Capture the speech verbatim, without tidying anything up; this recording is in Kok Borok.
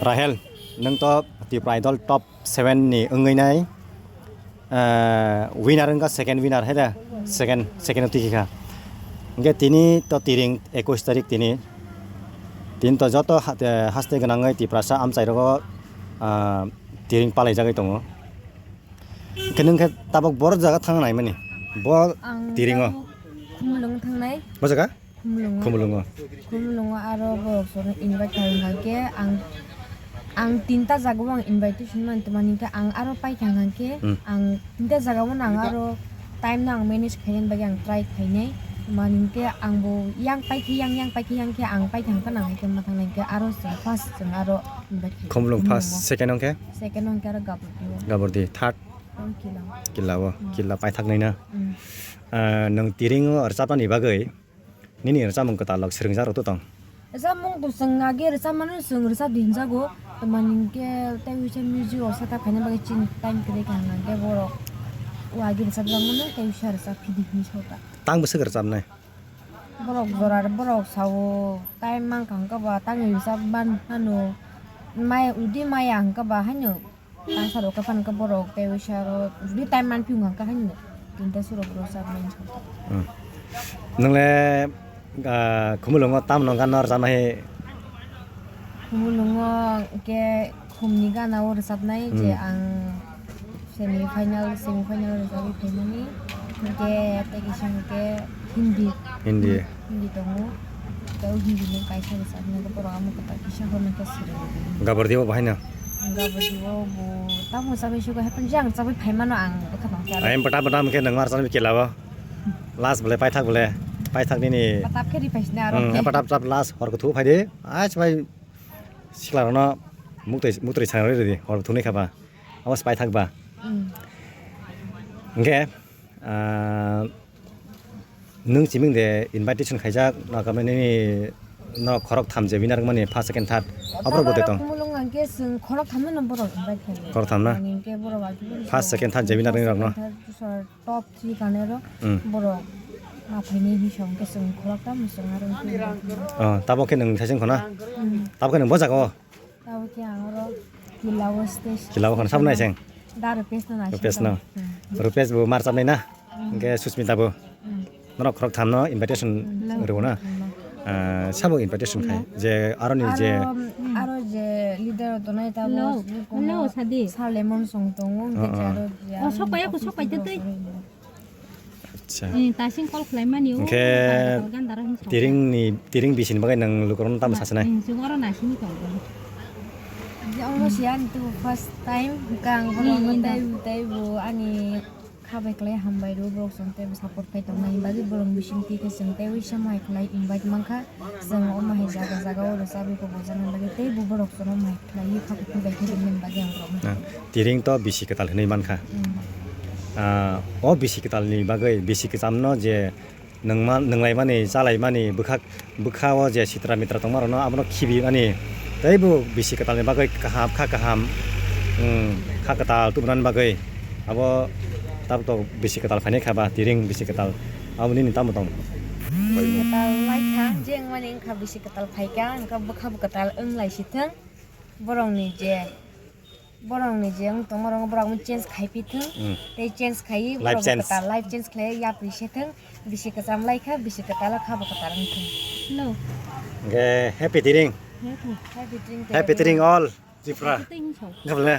Rahel, nwng to Tripura Idol top seven ni wngwi nai, eh, winner wngkha, second winner, hai da? Second, second o tikhi kha. Hwnkhe tini to Tiring, ekush tarik tini. Tini to joto ha-, eh, haste gwnangwi Tiprasa amchai rogo, ah, Tiring palaijagwi tongo. Hwnkhe nwng khe tabok boro jaga thangna naimani? Bo Ang Tiringo. tabok Khumulwng thangnai. Bo jaga? Khumulwngo. Khumulwngo. Khumulwngo aro borok chwng invite khai hwnkha khe ang, ang tinta jaga o ang invitation man tongmani hwnkhe ang aro paikha hwnkha khe Hmm. ang tinta jaga o ang aro time no ang manage khainani bagwi ang try khainai. Mani hwnkhe ang bo yang paikhe yang, yang paikhe yang khe ang paikha hwnkha nang hwnkhe ma thangnai hwnkhe aro chwng first chwng aro invite khai. Khumulwng first, Khumulwngo. Second hwnkhe? Second hwnkhe aro Gabordi o. Gabordi, third? Ang Kila. Kila o, Hmm. Kila paithaknai na. Hmm. Ah, nwng Tiring o rwchapnani bagwi Nini rwchapmung kwtal rok swrwngjak rok to tong? Rwchapmung to chwng age rwchapmano chwng rwchap di hinjago. Tamani hwnkhe tei uaisa music rok setup khaina bagwi chini time kwrwi kaham hwnkhe borok o age rwchapjakmano tei uaisa rwchap phidi hinwi sao ta. Tang bwswk rwchapnai? Borok jora borok sao time mankha hwnkhe ba tangwi rwchap ban hano mai udi maya hwnkhe ba haino. Tangsa rok khe phano khe borok tei uaisa aro jodi time manphi wngkha khe haino tinta surok rwchapnai wngkha. Hmm. Nwng le, ah, Khumulwngo tamno gan no rwchapnai? Khumulwngo hwnkhe khumni gana o rwchapnai je Hmm. ang semi final, semi final rwchapwi phaimani hwnkhe tei kisa hwnkhe Hindi. Hindi. Hindi tongo. Tei o Hindi ni kaisa rwchapnai borok amo kwtal kisa hwnwi khe swrwngdi. Gabordi o bahai no? Gabordi o bo tamo chabai sugo haikhe jang chabai phaimano ang bwkha tong khe aro. Ayang bwta bwta hwnkhe nwng mar chabai kela o. Last bole paithak bole. Paithak nini. Patap khe ri phaisna aro. Hmm, patap tap last hor kuthu phaidi. Ach bai sikla rokno muktwi muktwi chang rwi ridi hor kuthu nai khaba. Abo se paithak ba. Hmm. Hwnkhe, ah, Nwng chiming de invitation khaijak, no kami nini no khorok tham je winner wngmani first, second, third. Aborok bo de tong. Khumulwng hwnkhe chwng khorok tham no borok invite khaijak. Khorok tham na? Ani hwnkhe borok agi borok First, second, third je winner wng rok no? First, second, third, top three kanero Hmm. borok ma phaini hisab hwnkhe chwng khorok tham chwng aro hwnkhe Oh, tabo khe nwng thaising khona? Hmm. Tabo khe nwng bo jaga o? Tabo khe ang oro Kila o stage. Kila o khana sabo naising? Da Rupesh no naising Rupesh no. Hmm. Rupesh bo mar chamnai na? Hmm. Hwnkhe Susmita bo. Hmm. Norok khorok tham no invitation Hmm. rw na? Hmm. Ah, sabo invitation khai. Hmm. Je aro ni je Aro, aro je leader tonai tabo. Hello. Hello, Sadi. Sir Lemon song tongo, Oh, hwnkhe oh. aro je Oh, sok pai, sok pai, tei, tei. Acha. Eh, tasing call khlaimani, o, Hwnkhe gandara, gandara hwn song. Tiring ni, Tiring bisini bagwi nang lukurokno tamo sasana? Eh, chwng oro nasini tong. Je omo siya ni tu first time, hwnkhe ang borok Eh, no inda. tei, tei bo ani kha bai kwlai hambai rw, borok chwng tei bo support khai tongnai bagwi borok bising twi khe chwng tei wi samai khlai invite mankha. Chwng omo hai jaga jaga o rwchabwi kok bo jana bagwi tei bo borok chwng omo hai khlaiwi kha kuthum bai khe rimani bagwi ang borokno. Ah, Tiring to bisi kwtal hinwi mankha. Hmm. Ah, o bisi kwtal ni bagwi bisi kwcham no je nwngma-, nwnglaimani, chalaimani, bwkhak, bwkha o je sitra mitra tongma rok no abono khibi mani tei bo bisi kwtal ni bagwi kaham, kha kaham, hmm, kha kwtal tubunani bagwi abo tabuk tabuk bisi kwtal phainai kha ba Tiring bisi kwtal abo nini tamo tong? Kwtal lai kha, je wngmani wngkha bisi kwtal phai kha, wngkha bwkha bo kwtal wng lai si thung. Borok ni je, borok ni je wng tongma rok, borok wng change khai pi thung. Hmm. Tei change khai Life borok change. Kwtal life change khlai yapri se thung. Bisi kwcham lai kha, bisi kwtal kha bo kwtal wng thung. Hello. Hwnkhe happy Tiring. Happy. Happy Tiring. Happy Tiring all. Tripura. Happy Tiring. Gablena.